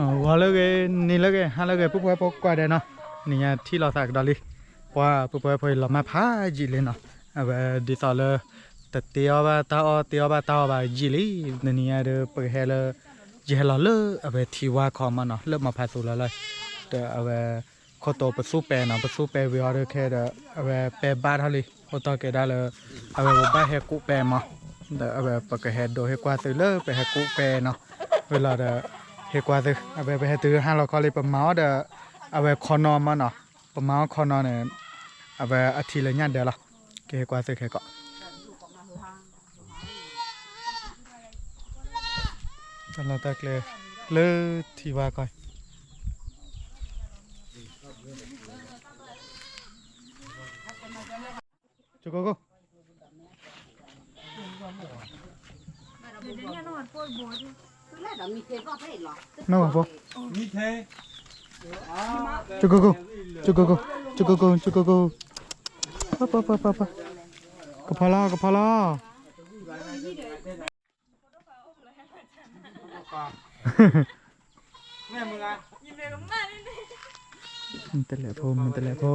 ဂီၤလၢဂ့ၤ နံၤလၢဂ့ၤ ဟါလၢဂ့ၤ ပုၢ်ဖိဝဲၢ်ဖိကိးဂၤဒဲးနီၤ, နံၤညါထံၣ်လိာ်သးကဒီးလံ, ပှၤပုၢ်ဖိဝဲၢ်ဖိအံၤလီၤမၢ်ဖးယံာ်လံနီၤ, အဝဲဒ်သိးလၢ တတ့အီၣ်ဘၣ်တၢ်အီၣ် တ့အီၣ်ဘၣ်တၢ်အီဘၣ်ယံာ်လံ, တနံၤညါဒီး ပကဟဲလၢ ယဟဲလီၤလၢအဝဲထံဝါခီမးနီၤ, လၢမီၤဖးသူလီၤလီၤ, ဒီးအဝဲ ခိၣ်တိၤပသူပဲာ်နီၤ, ပသူပဲာ်ဝံၤအီၤဒီးခဲဒီး အဝဲပဲဘၣ်ထီၣ်လံ, အိၣ်တီၢ်ကဲဒၣ်လၢ အဝဲပဘၣ်ဟဲကူးပဲမး, ဒီးအဝဲပကဟဲဒိးဟ့ၣ်ကွၢ်သုလၢပဟဲကူးပဲနီၤ, ဝံၤလီၤဒီး ဟ့ၣ်ကွၢ်သု, အဝဲပဟဲတုၤဟါလီၤခီလံ ပမၤအီၣ်ဒီး အဝဲခီနီၤမးနီၤ, ပမၤအီၣ်ခီနီၤန့ၣ် အဝဲအထံလၢညၣ်ဒၢလီၤ, ကဟ့ၣ်ကွၢ်သုခဲကိး တၢ်လီၢ်တၢ်ကျဲ လၢထံဝါခီ ကကိက နီၢ်ဝၤဖိ ကကိက ကကိက ကကိက ကကိက ပၢ်ပၢ်ပၢ်ပၢ်ပၢ် ကဖီလီၤ ကဖီလီၤ မ့ၢ်တလဲၤဖိ မ့ၢ်တလဲၤဖိ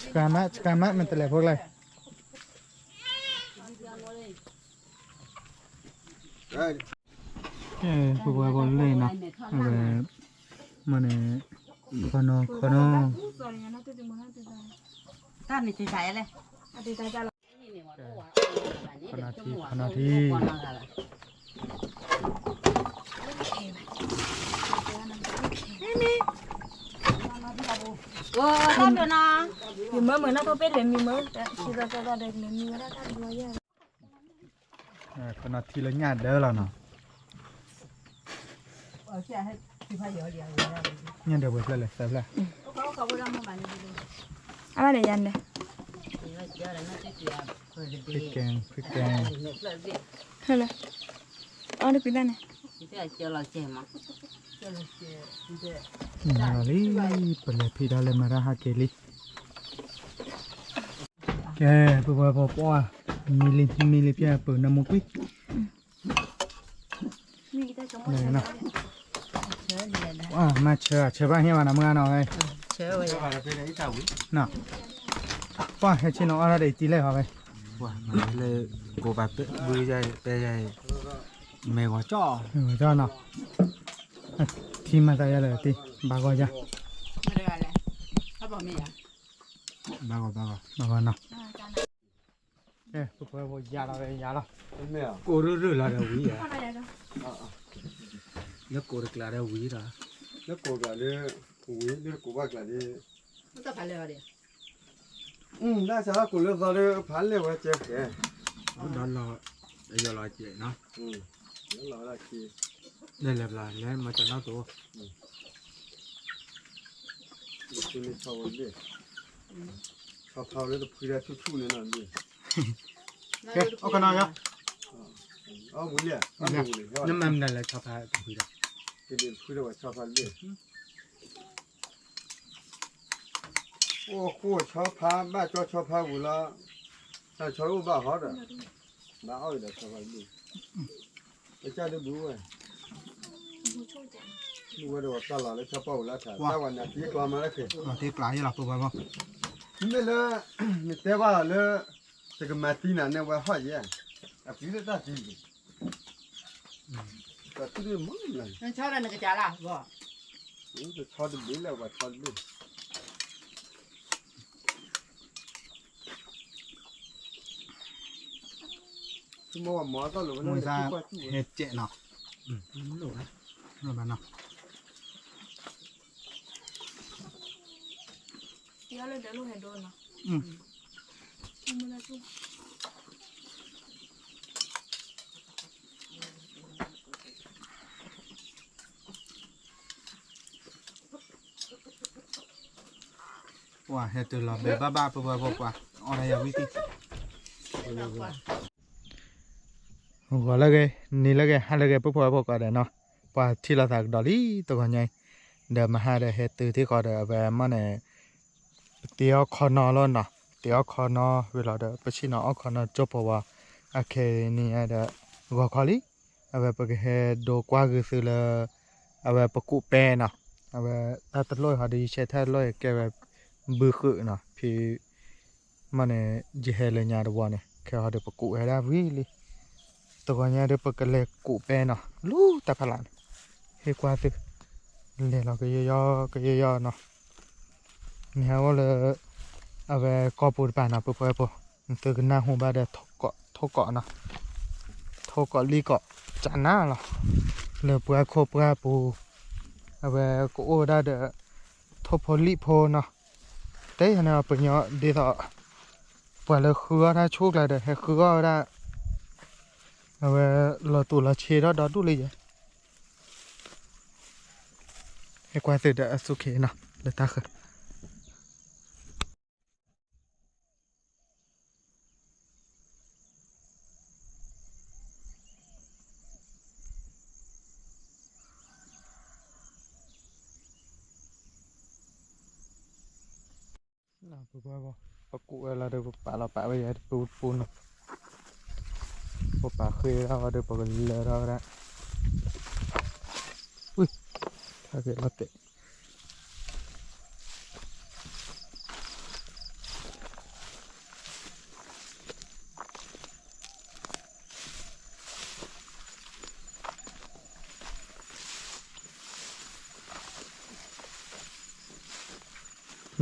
ဆှးမး ဆှးမး မ့ၢ်တလဲၤဖိကျဲ ကဲ ပဝဲဖိလဲၣ်နီၤ အဝဲ မ့ၢ်န့ၣ် ခီနီၤ ခီနီၤ တၢ်န့ၣ်သ့ၣ်သၣ်လဲၣ် ခီနီၤထံ ခီနီၤထံ မံမၢမုာ်နီၢ်ထိၣ်ပ့ၢ်လဲၤမံမၢ တၢ်ဆံးသီသီသီဒီးလဲၤမံဝဲဒၣ်တၢ်ဒွယဲၢ် ခီနီၤထံလၢညၣ်ဒၢလီၤနီၤ ညၣ်ဒၢပှဲၤဖျၢၣ်လဲၣ် သၢဖျၢၣ် အဘၣ်ဒီးယၤန့ၣ် ဖံကဲ ဖံကဲ ဟဲလၢ အီၣ်တကွံာ်တၢ်န့ၣ် မၤလီၤလံ ပလဲၤဖံးဒီးလဲၤမၤတၢ်ဟးက့ၤလံ ကဲ ပပှဲၤပပှၢ် မံလံ မံလံဖျဲၣ်ပၢၤနၢမူကွံာ် မၤဆၢ ဆၢဘၣ်ဟ့ၣ်ဘၣ်နၤမုၢ်ဂၤနီၤဝဲ ပှၢ်ဟဲဆ့နီၤ အီၣ်ဒၣ်ဒီးအံၤတၢ်ဝံၤ နီၤ ပှၢ်မၤလၢ ကိးပာ်ဘုယါ ပဲယါ မဲာ်ဂီၤကၠီ မဲာ်ဂီၤကၠီနီၤ ထံမၤသးယါလၢတ့ ဘၣ်ဂီၤယါ ဘၣ်ဂီၤ ဘၣ်ဂီၤ ဘၣ်ဂီၤနီၤ ကဲ ပပှဲၤဖိယါလီၤ ယါလီၤ ကိးရူၢ်ရူၢ်လီၤဒီးဝံၤဧါ လၢကိးတကျးဒီးဝံၤဒီး လၢကိးကျးဒီး ဝံၤ လၢကိးဘၣ်ကျးဒီး တၢ်ဖးလဲၢ်အီၤဒီး တၢ်ဆါကိးလၢသီဒီး ဖးလဲၢ်ဝဲကဲကဲ ဒီးလီၤ ယီၤလီၤကဲနီၤ လီၤလီၤကဲ လဲၤလဲၤဘျီ လဲၤမၤတၢ်နီၢ်တိ ဆီဖါဝဲလံ ဆီဖါဝဲလၢတဖှံဒၣ်ဆူၣ်ဆူၣ်န့ၣ်နီၤလံ ကဲ အိၣ်ခနီၤယါ အီၣ်ဝံၤလံ အီၣ်ဝံၤလံ နမၤမနုၤလဲၣ်ဆီဖါတဖှံဒီး ကန့ၣ်တဖှံဒီးဝဲဆီဖါလံ အိၣ်ဃိၣ်ဆီဖါ ဘၣ်ကၠီဆီဖါဝံၤလီၤ တၢ်ဆီအိၣ်ဘၣ်ဟီဒီး ဘၣ်အီၣ်ဝံၤဒီးဆီဖါလံ ပကၢ်ဒုးဘုဝဲ ဘုဝဲဒီးဝဲပျၢ်လီၤလၢဆီပီၢ်ဝံၤလီၤထါ တၢ်ဝဲနၤသံကျီမးလၢခဲ သံကျီယဲလီၤပဝဲဘီ မ့ၢ်လၢ နတဲဘၣ်လီၤလၢ တကမၤသံနၤန့ၣ်ဝဲဟီၣ်ယဲ အပျံၤလၢတၢ်သံန့ၣ် တၢ်သူၣ်ဒ်မုၢ်လၢ် နဆီဒီးနကစၢ်လၢ်ဂီၢ် တဆီတဘ့ၣ်လၢပှၤဆီတဘ့ၣ် မုၢ်သးဟဲကဲးနီၤ လိၣ်ဘၣ်နီၤ ယလၢဒဲးလိၣ်ဟဲဒိနီၤ ပှၤဟဲတုၤလီၤဘဲဘၣ်ဘၣ် ပဝဲပပှၤ အီၣ်ဒၣ်ယၤဝံၤသံ ဂီၤလၢဂ့ၤ နံၤလၢဂ့ၤ ဟါလၢဂ့ၤ ပုၢ်ဖိဝဲၢ်ဖိကိးဂၤဒဲးနီၤ ပှၤထံၣ်လိာ်သးကဒီးလံ တဂီၤညါအံၤ ဒီးမဟါဒီးဟဲတုၤထံၣ်ဃီဒီး အဝဲမ့ၢ်န့ၣ် ပတ့အီၣ်ခီနီၤလီၤနီၤ ပတ့အီၣ်ခီနီၤ ဝံၤလီၤဒီး ပဆ့ၣ်နီၤအီၣ်ခီနီၤ ကၠိဖိဝဲ အခဲအံၤန့ၣ်ဒီး ဂီၤခီလံ အဝဲပကဟဲဒိကွၢ်ဂ့ၤသုလၢ အဝဲပကူးပဲနီၤ, အဝဲတၢ်တလိၣ်ဟီဒီး ယဆဲးတၢ်တလိၣ်ကဲဝဲ ဘုဃုာ်နီၤ, ဖဲ မ့ၢ်န့ၣ် ယဟဲလၢညါတဝီန့ၣ် ခဲဟီဒီးပကူးဝဲဒၣ်ဝံၤလံ, တဂီၤညါဒီးပကလဲၤကူးပဲနီၤ, လူတၢ်ဖးလၢ်န့ၣ်, ဟ့ၣ်ကွၢ်သု, လဲၤလီၤကယီယီကယီယီနီၤ, မ့ၢ်ဟဲအိၣ်လၢ အဝဲကီၢ်ပူၤတပၤနီၤ ပှၤပှဲၤဖိ, သုကနၢ်ဟူဘၣ်ဒီး ထိၣ်ကီးနီၤ, ထိၣ်ကီးလံၣ်ကီး ကနၣ်လီၤ, လၢပှၤခိၣ်ပှၢ်ပူၤ, အဝဲကအိၣ်ဝဲဒၣ်ဒီး ထိၣ်ဖိလံၣ်ဖိနီၤ, တဲယၤန့ၣ်ပညီဒ်သိး ပှၤလၢဃုအီၣ်တၢ်ဆူၣ်ကျါဒီး ဟဲဃုအီၣ်ဝဲဒၣ်, အဝဲလီၤတူာ်လီၤဆ့ထီၣ်ဒီဒူၣ်လံယဲ, ဟဲကွၢ်သုဒီးအသူၣ်က့ၤနီၤ လၢတၢ်ဃၢၤ ပကူးဝဲလီၤဒီး ပပာ်လီၤပာ်ဝဲယဲတပူၤတပူၤနီၤ, ပပာ်ဃ့ဝဲဒၣ်ဒီး ပကလၢထီၣ်ဝဲဒၣ်, ဝံၤ, ထါက့ၤလီၤတဲာ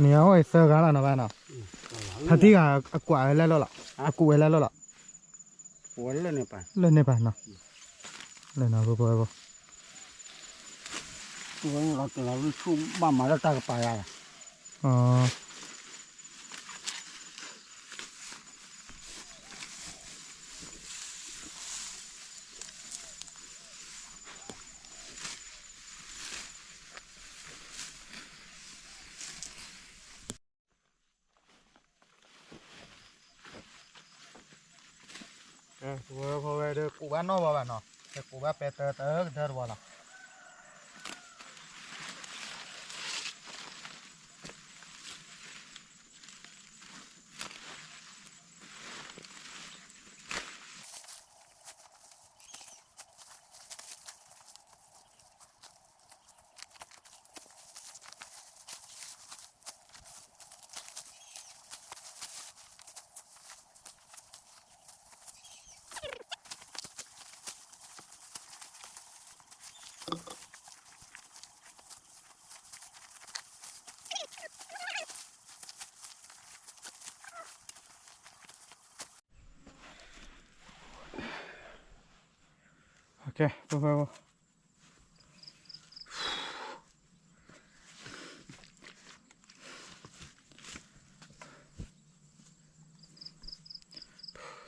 ် န့ၣ်အအိၣ်အံၤသၢဂၤလီၤနီၤဘၣ်နီၤ, ဖါတံၢ်ဂၤအကွၢ်ဝဲလဲၣ်လိၣ်လီၤ, အကူးဝဲလဲၣ်လိၣ်လီၤ, လၢန့ၣ်ပၤနီၤ, လၢန့ၣ်ပၤ, ဘၣ်မၤလၢတၢ်ကပၤယါလီၤ ဝဲဒီးကူးဘၣ်နီၢ်ဝဲဘၣ်နီၤ, ကူးဘၣ်ပဲတၢတၢကဒၢတဝီလီၤ.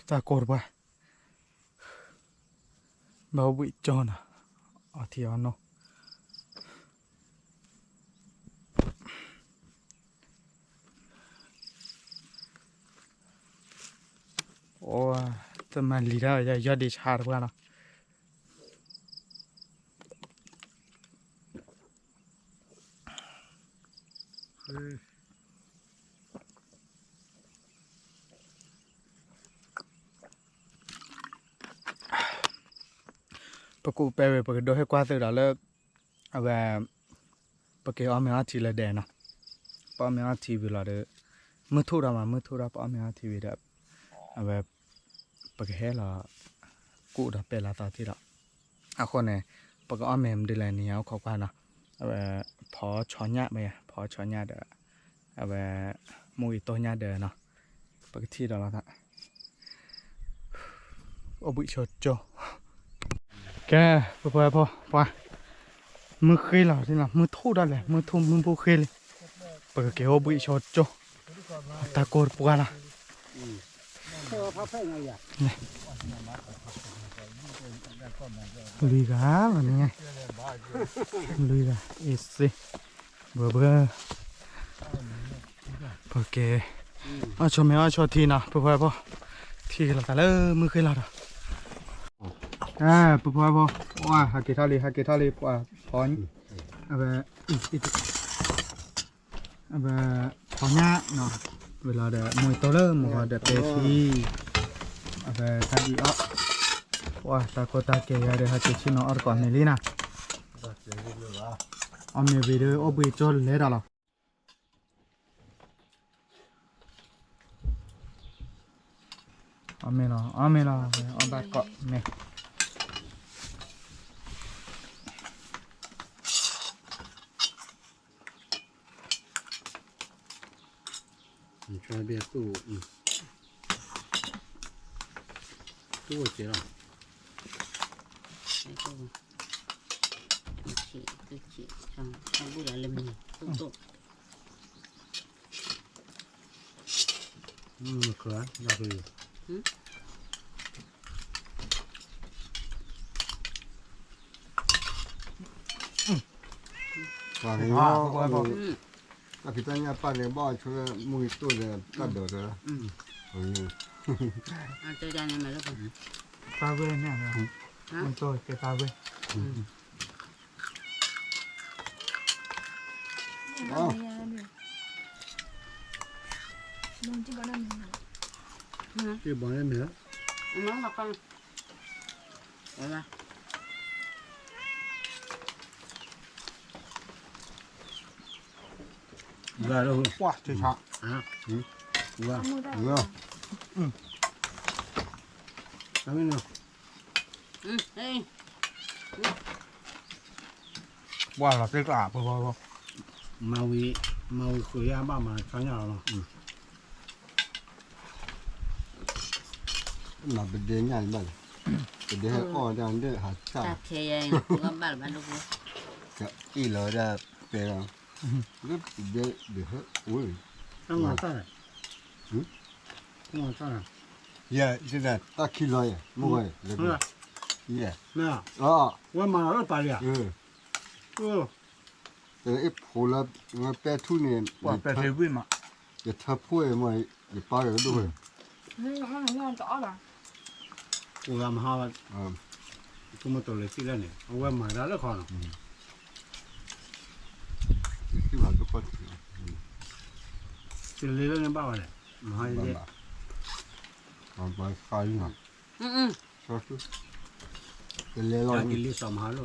တၢ်ကိၢ်တပှၢ်, ဘၣ်အိၣ်ဘှံးကၠီနီၤ, အီထံအီနိၣ် အိၣ်, တမၤလံၤတၢ် ယီၢ်ဒံးဆါတပှၢ်နီၤ. ပကူးပဲဝံၤ ပကဒိဟ့ၣ်ကွၢ်သုဒီးလၢ အဝဲ ပက့ၤအီၣ်မ့ၤအီထံလၢဒဲးနီၤ, ပအီၣ်မ့ၤအီထံဝံၤလီၤဒီး မုၢ်ထူၣ်ဒီးမး မုၢ်ထူၣ်ဒီးပအီၣ်မ့ၤအီထံဝံၤဒီး အဝဲ ပကဟဲလီၤ ကူးဒီးပဲလီၤသီထံၣ် ဒီး အဃိန့ၣ် ပကအီၣ်မ့ၤမနုၤလဲၣ်န့ၣ် ယအိၣ်ခိးကွၢ်နီၤ, အဝဲ ဖီဆီညၣ်မ့ၢ် ဖီဆီညၣ်ဒီး အဝဲ မူအံၤတိၢ်ညၣ်ဒၢးနီၤ, ပကထံၣ်ဒီးလီၤသး အိၣ်ဘှံးဆိကၠိ, ကဲ ပပှဲၤဖိပှၤ, မုၢ်ဃ့လီၤ မုၢ်ထူၣ်ဒၣ်လဲာ် မုၢ်ထူၣ်မုၢ်ဘူၣ်ဃ့လံ, ပကက့ၤအိၣ်ဘှံးဆိကၠိ, တၢ်ကိၢ်တပှၢ်လီၤ. လွံၢ်ဂၤလီၤန့ၣ်, လွံၢ်ဂၤ အ့စ့ ဘှဲဘှဲ ပက့ၤ အီၣ်ဆိမ့ၤအီၣ်ဆိထံနီၤ ပပှဲၤဖိ, ထံၣ်လီၤသးလၢမုၢ်ဃ့လီၤဒီး, ပပှဲၤဖိ, ဟးက့ၤထီၣ်လံ ဟးက့ၤထီၣ်လံ ပှၤဖီ, အဝဲ အဝဲ ဖီညၣ်နီၤ, ဝံၤလီၤဒီး မူအံၤတိၢ်လၢမူဟီဒီးပဲထံ, အဝဲတၢ်ဒံးအီၣ် ပှၤတၢ်ကီတၢ်ခဲယၤဒီး ဟဲက့ၤဆ့ၣ်နီၤအီၣ်တကိးန့ၣ်လံနၤ, အီၣ်မ့ၤဝံၤဒီး အိၣ်ဘှံးကၠိလဲၤတၢ်လီၤ. အီၣ်မ့ၤလီၤ အီၣ်မ့ၤလီၤ အီၣ်ဘၣ်ကိးမ့ၢ် နဆါဘ့ၣ်သူၣ်, သူၣ်အိၣ်စဲးလီၤ, သူၣ်ဆံး, သူၣ်ဆံး, ဆါဘုၣ်လီၤလၢမ့ၢ် သူၣ်ဒိၣ်, မုၢ်ခၢၣ်, ပှၤကညီ, တၢ်ဖံးတၢ်ညၣ်ပာ်န့ၣ် ဘၣ်အဆိလၢမုၢ်ဂ့ၤတိၢ်ဒီးတၢ်ဒိးတၢ်, တၢ်ဝဲန့ၣ်, မုၢ်တိၢ်ကဲတၢ်ဝဲ, ဘၣ်န့ၣ်မ့ၢ်, ဝါ, ဝါလီၤသ့ၣ်ကျါ, မၤဝံၤ, မၤဝံၤဃုာ်ယါဘၣ်မၤဆါညါလီၤ, မၤပဒဲညါဘၣ်လဲၣ်, ပဒဲဟဲအီၣ်တၢ်ဒၢဟးဆၣ်, အ့ၣ်လီၤဝဲဒၣ်ပဲလီၤ, လၢပဒဲဒၢဟဲအိၣ်, ယဲ, တၢ်ခံလီၤယဲ, မ့ၢ်ဝဲ, ယဲ, ဝဲမၤလီၤလၢပာ်လံဧါ, တအ့ၣ်ဖိလၢ, ဝဲပဲထူၣ်န့ၣ်, ယထၢဖှိၣ်မ့ၢ်, ယပၢ်ကဒိၣ်ဝဲ, အိၣ်ဂၤမဟါ, ထူမတိၤလၢသံလၢန့ၣ် အဝဲမၤဒၣ်လၢခီနီၤ, တလ့လၢန့ၣ်ဘၣ်ဝဲလဲၣ်, မဟါယလဲၣ်, ဘၣ်, တလဲလီၤ, ကလံၤစီၤမဟါလီၤ,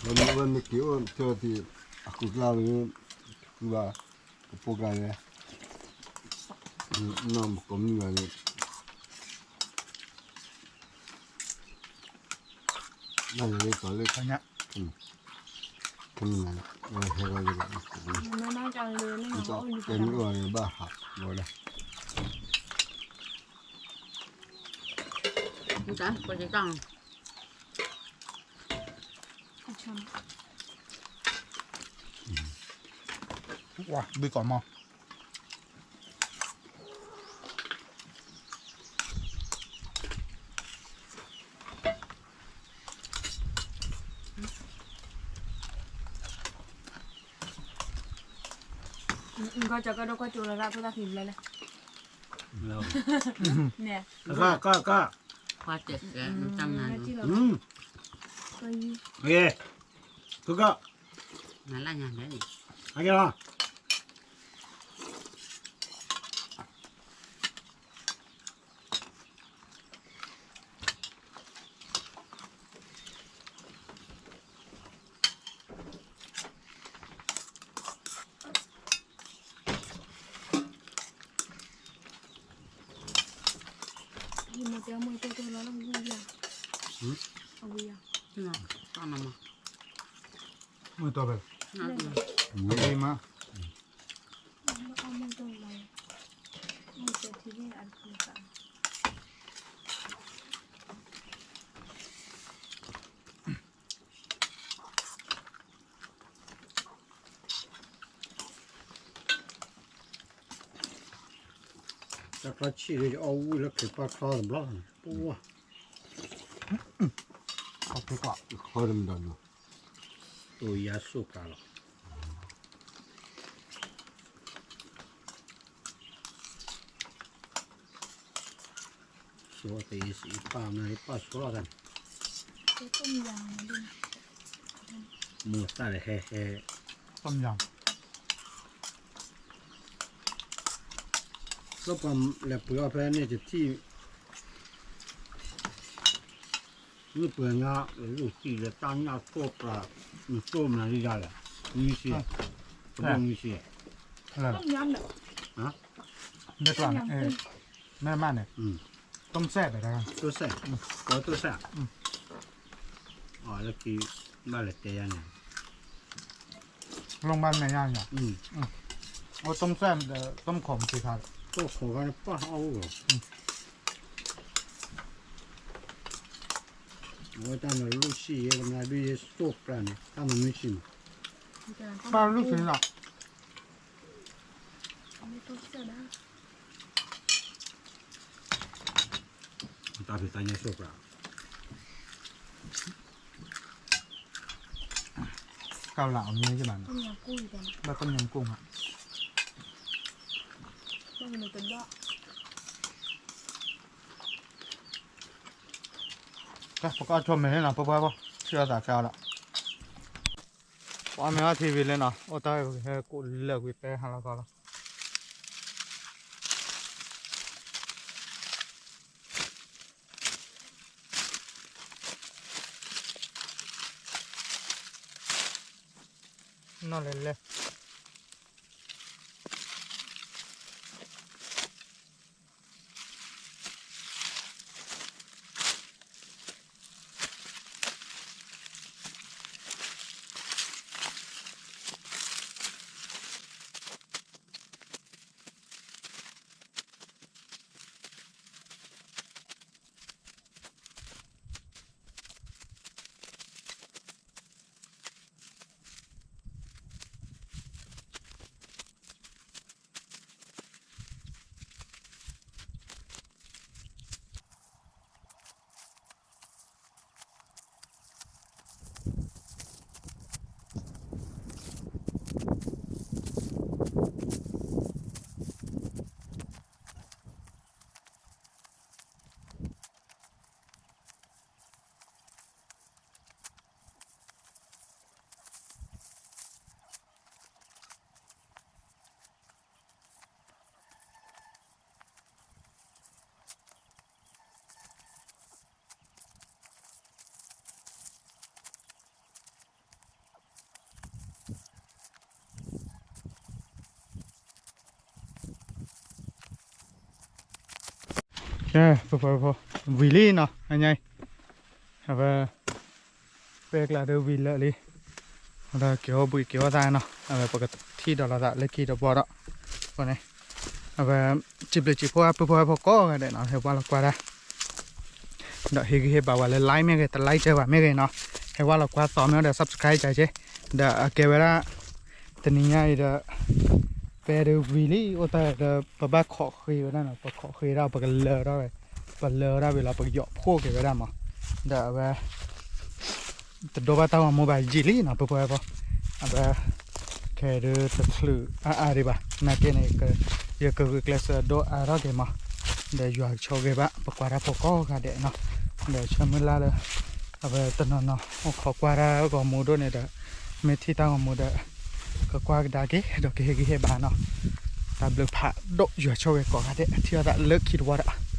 ဝဲမ့ၢ်က့ၤအိၣ်ထၢထံး, အဃုကျါဝဲ, ဃုဘၣ်, ကပိာ်ကျါလဲၣ်, နီၢ်မကိးမုၢ်ဂၤန့ၣ် နလဲၤလၢကီးလၢ, ခဲမုၢ်နၤ, ဟဲလီၤလၢ, တဲမ့ၢ်အိၣ်န့ၣ်ဘၣ်ဟး, ဘၣ်ဒၣ်, ဝါ, ဘုၣ်ကီးမီၢ် ကီၢ်ကီၢ်ကီၢ်ကီၢ်ကၠိလီၤဒၣ်ဖိသၣ်ခံဘျီလဲၣ်, န့ၣ်, ကီၢ်ကီၢ်ကီၢ်, ကီၢ်ကီၢ်, မုၢ်တီၢ်ဖဲ, မုၢ်တီၢ်ဖဲ, တၢ်ချီဆံၣ်ဒီး ယအီၣ်ဝံၣ်လၢဖံးပၢ်ချီတဘျီ, ပှၢ်, ချီတမံၤဒီး, အိၣ်ယါဆိၣ်ကါလီၤ, ဆိၣ်တအံၤစံးပၢ်မ့ၢ်ပၢ်ဆိၣ်လီၤတၢ်န့ၣ်, မိၢ်သၣ်ဒီးဟဲဟဲ, လၢပှၤလဲၤပှ့ၤအီၣ်ဖဲန့ၣ်တထံၣ်, မ့ၢ်ပှဲၤညါ လူၢ်စံၣ်လၢတၢ်ညၣ်သိၣ်ပြး နသိၣ်မနုၤလံဒၣ်လဲၣ်, နွံဆံ, တဘိနွံဆံ, မ့ၢ်မးန့ၣ်, တိစဲး, တိစဲး, ပှၤတိစဲး, အလၢခံ ဘၣ်လဲၤတဲယၤန့ၣ် လီၤဘၣ်မဲာ်ညါန့ၣ်, အိၣ်တိစဲးဒီး တိခိးမုၢ်က့ခါဒီး တိခိးခါန့ၣ်ပၢ်အီၣ်အိၣ်လီၤ, အဝဲတၢ်န့ၣ်လူၢ်စံၣ်ယဲ ကနါဒုးယဲသိၣ်ပြးန့ၣ် တၢ်မနုၤစံၣ်န့ၣ်, ဘၣ်လူၢ်စံၣ်လီၤ တၢ်ဖံးတၢ်ညၣ်သိၣ်ပြး, ကၢ်လၢအမံၤယဘၣ်န့ၣ်, ဘၣ်တမံၤမကိၢ်မး, ကဲ ပကအီၣ်ဆိမဲာ်န့ၣ်နီၤ ပှၤပှၤပှၤ ထံၣ်အီၣ်သးခဲအီၤလီၤ, ပအီၣ်မ့ၤအီထံဝံၤလၢနီၤ အိၣ်တၢ်ဟဲကိးလၢာ်ကွံာ်ပဲဟါလီၤကီလီၤ နီၢ်လဲၤလဲၤကဲ ပပှၤဖိ ဝံၤလံနီၤ အညါအံၤ အဝဲ ပဲကျါဒီးဝံၤလၢာ်လံ ဒီးက့ၤအိၣ်ဘှံးက့ၤအိၣ်သးနီၤ အဝဲပကထံၣ်ဒီးလိာ်သးလၢခံတဘျီဒီး အဃိန့ၣ် အဝဲ စံးဘျုးစံးဖှိၣ်ပပှၤဖိကိးဂၤဒဲးနီၤ ဟဲဝဲလီၤကွၢ်တၢ် ဒီးဟ့ၣ်ဂံၢ်ဟ့ၣ်ဘါဝဲလၢ like မ့ၢ်ဂ့ၤ တ like တၢ်ဘၣ်မ့ၢ်ဂ့ၤနီၤ ဟဲဝဲလီၤကွၢ်သီမ့ၢ်ဒီး subscribe ကက့ ဒီးအကဲဝဲဒၣ် တနံၤညါအံၤဒီး ပဲဒီးဝံၤလံ အိၣ်တၢ်ဒီး ပဘၣ်ခိးဃ့ဝဲဒၣ်နီၤ ပခိးဃ့ဒၣ် ပကလၢထီၣ်ဝဲ ပလၢထီၣ်ဝံၤလီၤ ပကယီၤဖှိၣ်က့ၤဝဲဒၣ်မး ဒီးအဝဲ တဒိဘၣ်တၢ်ဂီၤမူဘၣ်ယံာ်လံနီၤ ပပှၤဖိ အဝဲ ခဲဒုးတချုးအါအါဒံးဘၣ် နာ်က့န့ၣ် ယကဂုာ်ကျဲးစၢးဒိအါထီၣ်က့ၤမး ဒီးယွၤကဆိၣ်ဂ့ၤဘၣ် ပကွၢ်တၢ်ဖိကိးဂၤဒဲးနီၤ ဒီးဆၢမုၢ်လၢ်လၢ အဝဲတနီၤနီၤ အိၣ်ခိးကွၢ်တၢ်ဂီၤမူဒိၣ်န့ၣ်ဒီး မ့ၢ်ထံၣ်တၢ်ဂီၤမူဒီး ကကွၢ်ကဒါက့ၤ ဒီးကဟ့ၣ်ဂံၢ်ဟ့ၣ်ဘါနီၤ တၢ်ဘျုးဖးဒိၣ် ယွၤဆိၣ်ဂ့ၤကိးဂၤဒဲး ထံၣ်အီၣ်သးလၢခံတဝီဒီး